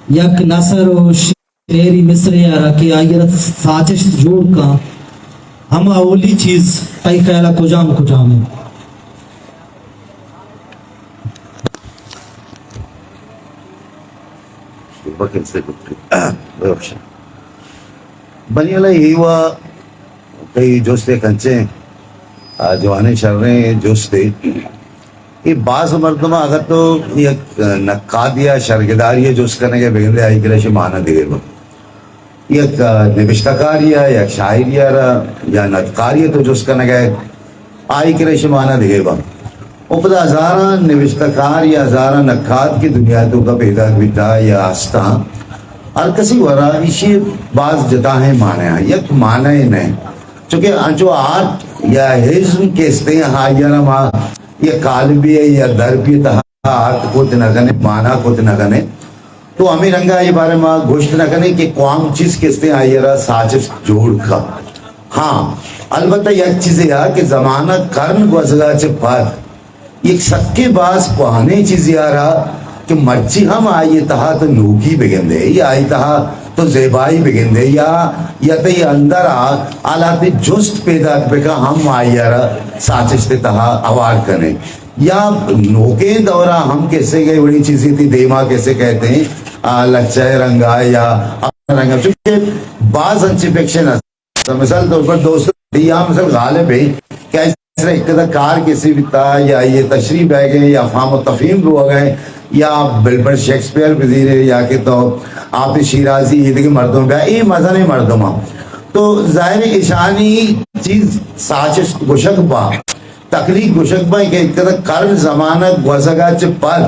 یک نثر و شعری مصرعے ءَ را کہ آئی ءَ را ساچشت جوڑ کن، ہما اولی چیز تئی خیال ءَ کجام کجام انت؟ بنی اللہ ایوا تئی جست ءَ کنچیں، آ، جوانیں شریں جستے۔ اے باز مردم اگر تو یک نقادی یا شرگداری جست کنگے بگندے، آئی کرا شی مانا دگے با۔ یک نبشتہ کاری یا یک شاعری را یا ندکاری تو جست کنگے، آئی کرا شی مانا دگے با۔ او پدا ہزاراں نبشتہ کار یا ہزاراں نقاد کی دنیا تو کا پیدا بیتا یا ہستاں، ہر کسی ورا ایشی باز جتاہیں معنی ہیں، یک معنی نہیں۔ چونکہ انچو آرٹ یا ہزم کہ استیں، ہاں، یا ما یہ قالبی ہے یا دربی تہا آرٹ کت نہ کنے، معنی کت نہ کنے۔ تو ہمیں رنگا یہ بارے ما گوشت نہ کنے کہ قوام چیز کہ استیں آئی را ساچشت جوڑ کا۔ ہاں، البتہ یک چیزے آ کہ زمانہ کرن گوزگا چہ پد یک سکیں باز کوہنیں چیزے آ را کہ مرچی ہم آئی تہا تو نوکی بگندے یا آئی تہا تو زیبائی بگندے یا، یا تئی اندر آ حالات جست پیدا بکا ہم آئی را ساچشت تہا اوار کنے۔ یا نوکیں دورا ہم کسے گئے وڑی چیزی تھی دیما کسے کہتے ہیں، آ، لچہ رنگا یا اپنا رنگا، چونکہ باز انچی فکشن مثال طور پر دوست یا مثال غالب ہے کہ ایسا ایک کدا کار کسی بیتا یا یہ تشریح بہ گئے یا فام و تفہیم رو گئے یا بلبل شیکسپیئر بزیرے یا کہ تو آپ شیرازی یہ دیگه مردم بیا، اے مزن مردم ہم۔ تو ظاہر ہے اشانی چیز ساچشت گوشگ با، تخلیق گوشگ با کہ ایک کدا کرن زمانہ گوزگا چہ پد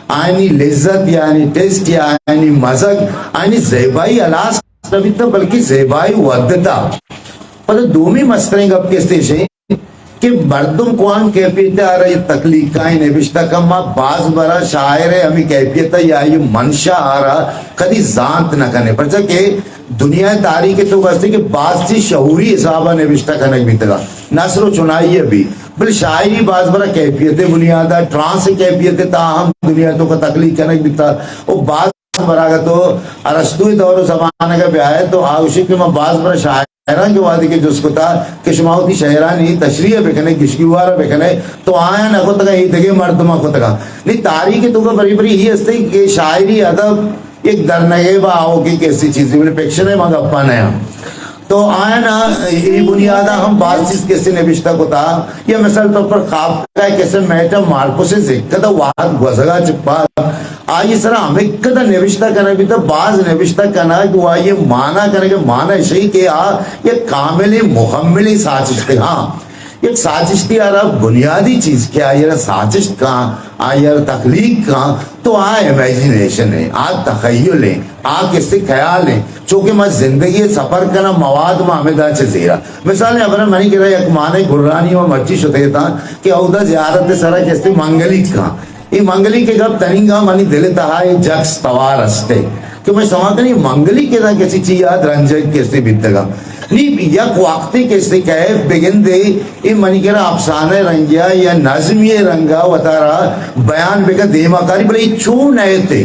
آئینی لذت یا آئینی ٹیسٹ یا آئینی مزگ، آئینی زیبائی ہلاس نہ بیتا، بلکہ زیبائی ودتا۔ پدا دومی مستریں گپ کہ استیں شے کہ مردم کوان کیفیت آ رہا یہ تخلیق کائیں نبشتہ کم ما باز برا شاعر ہے ہمیں کیفیت یا یہ منشا آ رہا کدی زانت نہ کنے، پرچہ کہ دنیا تاریخ تو گستے کہ باز چیز شعوری حسابا نبشتہ کنگ بیتگا، نثر و چنائی بھی، بل شاعری باز برا کیفیت بنیادا، ٹرانس کیفیت تا ہم دنیا تو کا تخلیق کنگ بیتا۔ او باز براگت و ارسطو دور و زمانہ کا بیائے تو آوشی کہ ما باز برا شاعراں کے وادی کے جس کتا کہ شما وتی شعرانی تشریح بکنے، گشگیوار بکنے، تو آیا نہ کتگا، یہ دگے مردمہ کتگا۔ نی تاریخ تو کا بری بری ہی ہستے کہ شاعری ادب یک درنگے با آؤ کہ کسی چیزی بلے فکشن ہے ما گپا نیا۔ تو آیا نا ای بنیادا ہم باز چیز کسی نبشتہ کتا، یا مثال طور پر کافکا کسی میٹامارفوسس ایک کدا وہد گوزگا چپا، آئی سرا ہم ایک کدا نبشتہ کنا بیتا، باز نبشتہ کنا کہ وہ یہ مانا کنا کہ مانا شئی کہ آ یک کامل مکمل ساچشتے۔ ہاں، یک ساچشتی آرا بنیادی چیز کہ آئی را ساچشت کاں، آئی را تخلیق کاں، تو آ امیجینیشن ہے، آ تخیل ہے، آ کسے خیال ہے۔ چونکہ ما زندگی سفر کنا مواد ما ہمیں دا چہ زیرا۔ مثال ہے، ہمارا منی کرا یک مانے گرانی و مرچی شتے تا کہ اودا زیارت سرا کسے منگلی کاں۔ ای منگلی کے گپ تنینگا منی دل تہا ای جکس توار استے کہ میں سما کنی منگلی کے دا کسی چی یاد رنجگ کسے بیتگا۔ نی یک وقتی کسے کہے بگندے، ای منی کرا افسانہ رنگیا یا نظمی رنگا وتارا بیان بکا دیما کاری، بلے ای چو نئے تے۔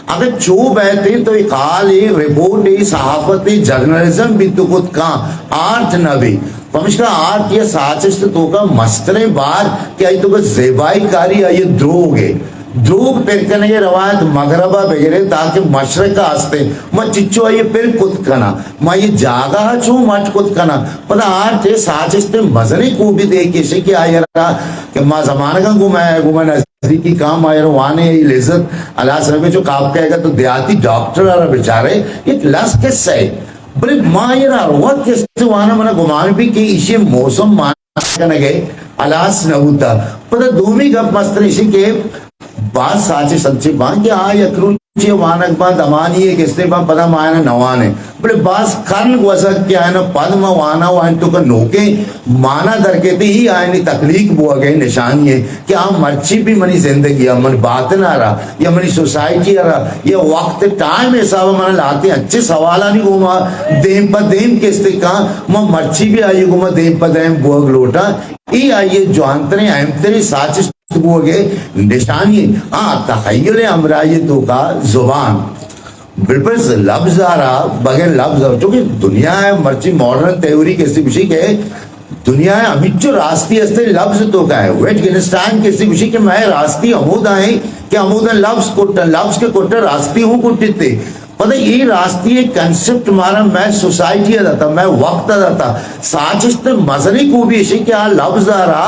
اگر چو بیتے تو ای قال ای رپورٹ ای صحافت ای جرنلزم بیت کت کاں، آرٹ نہ بی۔ پمشکا آرٹ یا ساچشت تو کا مستریں بار کہ آئی تو کا زیبائی کاری آئی دروگ ہے۔ دروگ پر کنگے روایت مغربا بگرے تاکہ مشرق ہستے۔ ما چچو آئی پر کت کنا، ما یہ جاگہ چو مٹ کت کنا۔ پدا آرٹ ہے ساچشت مزنے کو بھی دیکھے شے کہ آئی را کہ ما زمانگاں گو میں، گو میں نزدیکی کام آئی را وانے ای لذت اللہ سر میں چو کاپ کہے گا تو دیہاتی ڈاکٹر آ را بیچارے ایک لس قصہ ہے۔ بلے ما یہ را روت قصہ وانا منا گمان بھی کہ ایشی موسم ما کنگے ہلاس نہ بوتا۔ پدا دومی گپ مستر ایشی کہ باز ساچے سنچے باں کہ آ یک روچے وانگ باں دمانی ایک استے باں پدا ما آیانا نوانے۔ بلے باز کرن گوزگ کہ آیانا پد ما وانا و آیان تو کا نوکیں مانا در کہتے ہی آیانی تخلیق بوگے نشانی ہے کہ آ مرچی بھی منی زندگی ہے، من باطن آ رہا یا منی سوسائٹی آ رہا یا وقت ٹائم حساب منا لاتے اچھے سوالانی گوما دیم پہ دیم کستے کاں ما مرچی بھی آئی گوما دیم پہ دیم بوگ لوٹا۔ ای آئی جوانتریں اہمتریں ساچشت بوگے نشانی۔ آ تخیل ہمراہی تو کا زبان بالکل لبز آرا، بغیر لبز آرا، چونکہ دنیا ءِ مرچی ماڈرن تھیوری کسی گوشی کہ دنیا ءِ ہمینچو راستی ہستے لبز توکا ہے۔ ویٹگنسٹائن کسی گوشی کہ مئے راستی ہمودا ہیں کہ ہمودا لبز کٹن، لبز کے کٹن راستی ہوں کٹتے۔ پتہ اے راستی ءِ کنسپٹ مارا مئے سوسائٹی ءَ داتا، مئے وقت ءَ داتا۔ ساچشت ءِ مزنیں خوبی ایشی کہ آ لبز آرا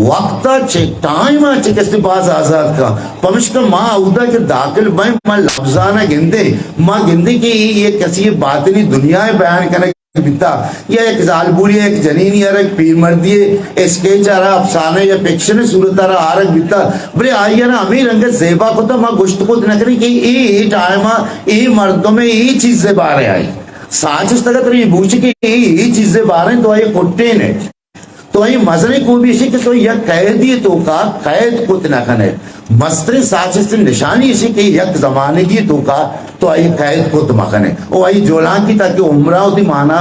وقت ءَ چہ، ٹائم ءَ چہ کسے باز آزاد کا۔ پمشکا ما اودا کہ داخل بئیں، ما لبزانا گندیں، ما گندیں کہ اے یک کسی باطنی دنیا ءِ بیان کنگ بیتا، یا یک زالبولے، یک جنینے ءَ را، یک پیرمردے ءِ اسکیچ ءَ را، افسانہ یا فکشن ءِ صورت ءَ را آرگ بیتا، بلے آئی ءَ را ہمے رنگ ءَ زیبا کتا۔ ما گوشت کت نہ کنیں کہ اے، اے ٹائم ءَ اے مردم ءِ اے چیز ءِ بارے آئی ساچشت اگاں ترا اے بوچی کہ اے، اے چیز ءِ بارے تو آئی کٹین ئے۔ تو آئی مزنیں خوبی ایشی کہ تو یک قیدی توکا قید کت نہ کنے۔ مستریں ساچشت نشانی ایشی کہ یک زمانگی توکا تو آئی قید کت مکنے۔ او آئی جولانکی تاکہ عمرہ وتی مانا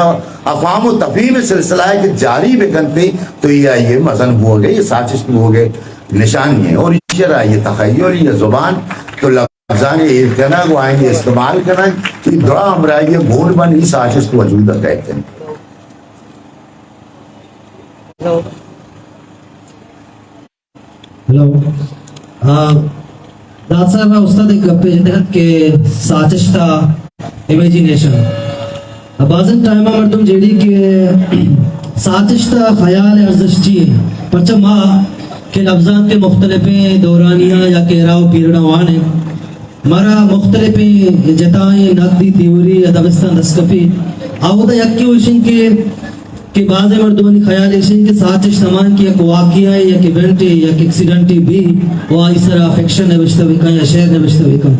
افہام و تفہیم سلسلہ ءَ کہ جاری بکنتے، تو اے آئی مزن بوگے، اے ساچشت بوگے نشانی ہے۔ اور ایشی را آئی تخیل یا زبان تو لبزانی ایر کنگ و آئی استعمال کنگ، اے دعا ہمراہی گون بن اے ساچشت وجود ءَ کئیت۔ ہیلو۔ ہیلو۔ آ، داد صاحب، استاد ایک گپے جتگ ات کہ ساچشت ءُ امیجینیشن۔ آ، بازیں ٹائم ءَ مردم جیڑی کہ ساچشت ءُ خیال ءِ ارزشت چی ہے؟ پرچہ ما کہ لبزانک کے مختلفیں دورانیاں یا کہ راہ و پیرڑاں وانے، مارا مختلفیں جتائیں نقدی تھیوری یا دبستان دست کپی۔ آودا یکے وشن کہ، کہ بازیں مردمانی خیال ایشن کہ ساچشت ہمان کہ یک واقعہ ہے، یک ایونٹ ہے، یک ایکسیڈنٹ ہے بھی، و آئی سرا فکشن نوشتہ بکن یا شعر نوشتہ بکن۔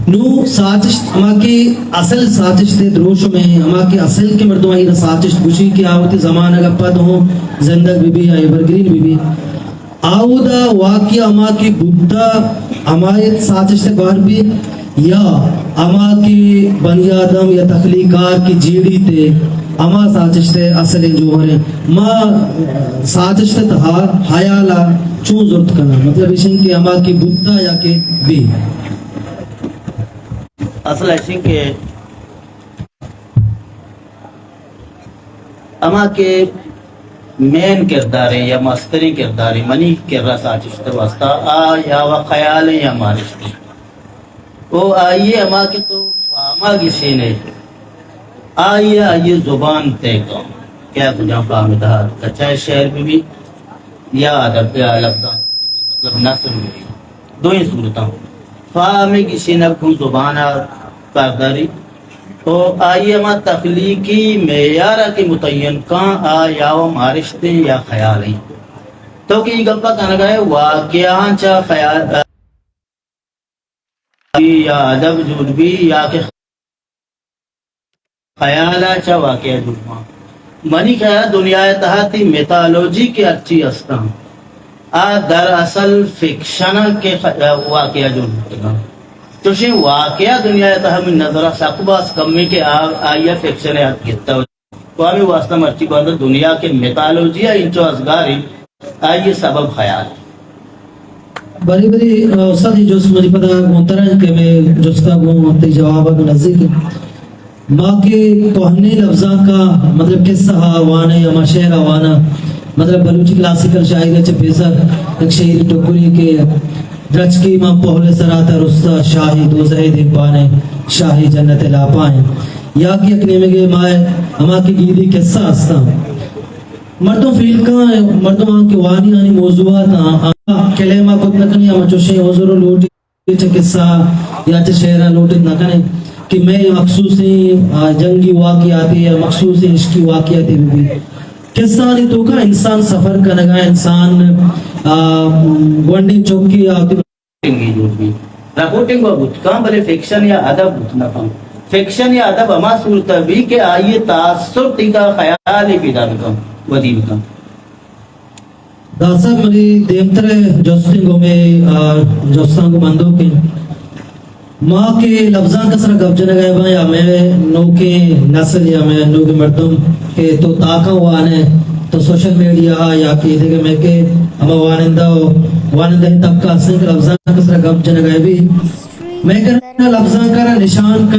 نو ساچشت ہما کہ اصل ساچشت ہے دروشم ہے، ہما کہ اصل کے مردم آئی را ساچشت گوشی کہ آوتی زمانگ ءَ پد ہوں زندگ بی بی یا ایورگرین بی بی۔ آودا واقعہ ہما کہ بوتا، ہمایت ساچشت بار بی، یا ہما کہ بنی آدم یا تخلیقار کی جیڑی تے، ہما ساچشت اصل جوہر ہے۔ ما ساچشت تہا حیالا چون زرت کنا؟ مطلب ایشن کہ ہما کہ بوتا یا کہ بی۔ اصل ایشن کہ ہما کہ مین کردارے یا مستریں کردارے منی کرا ساچشت واسطہ آ یا و خیال یا مارشت۔ او آئیے ہما کہ تو فاما گشینے، آئیے، آئیے زبان تے کن کہ آ کجا فاہمدار، کچا شعر بی بی یا ادب یا لبزانک بی بی، مطلب نثر بی بی، دوئیں صورتاں فاہمے گشینگ گوں زبان ءَ کارداری۔ او آئی ہما تخلیقی معیار ءَ کہ متعین کاں، آ یا و مارشتیں یا خیالیں۔ تو کہ اے گپ ءَ کنگ ءَ ئے واقعہ چہ خیال یا ادب جوڑ بی یا کہ خیال ءَ چہ واقعہ جوڑ باں۔ منی خیال دنیا ءِ تہا تی میتالوجی کہ ہرچی استاں، آ دراصل فکشن ءَ کہ خ-، واقعہ جوڑ بوتگاں۔ چوشیں واقعہ دنیا ءِ تہا منی نظر ءَ سک باز کمیں کہ آ، آئی ءَ فکشن ءِ حد گپتہ۔ و ہمے واسطہ مرچی باندا دنیا کہ میتالوجی ءَ انچو ازگاری، آئی ءِ سبب خیال۔ بلے، بلے، استاد، اے جست منی پدا گوں ترا انت کہ ہمے جست ءَ گوں تئی جواب ءَ گوں نزیک انت۔ ما کہ کوہنیں لبزانک ءَ، مطلب، قصہ ءَ وانیں یا ما شعر ءَ واناں، مطلب، بلوچی کلاسیکل شاعری ءَ چہ پیسر یک شعری ٹکرے کہ درچکے ماں پہل ءِ سرا تہ رستہ، شاہی دوزہ ءِ دیمپان ءَ شاہی جنت ءِ لاپاں ءَ۔ یا کہ یک نیمگے ما ہما کہ گیدی قصہ استاں، مردم فیل کاں، مردم آں کہ وانی آنی موضوعات آں، آ کلیم ءَ کت نہ کنی، ہما چوشیں عذر و لوٹی چہ قصہ یا چہ شعر ءَ لوٹت نہ کنیں کہ مئے مخصوصیں، آ، جنگی واقعاتے یا مخصوصیں عشقی واقعاتے بہ بی۔ قصہ آنی توکا انسان سفر کنگا، انسان، آ، گونڈیں چوکی آ، رپورٹنگ ءَ بوت کاں، بلے فکشن یا ادب بوت نہ کاں۔ فکشن یا ادب ہما صورت ءَ بی کہ آئی ءِ تاثر تیگا خیالے پیدا بکن، ودی بکن۔ داد صاحب، منی دیمتر ءِ جستیں گوں مئے، آ، جستاں گوں بندوکیں۔ ما کہ لبزانک ءِ سرا گپ جنگ ءَ باں یا مئے نوکیں نسل یا مئے نوکیں مردم کہ تو تاکاں وانے، تو سوشل میڈیا ءَ یا کہ دگہ مئے کہ ہما وانندہ و وانندہیں طبقہ ہستیں کہ لبزانک ءِ سرا گپ جنگ ءَ بی، مئے کرا لبزانکاراں نشان کن۔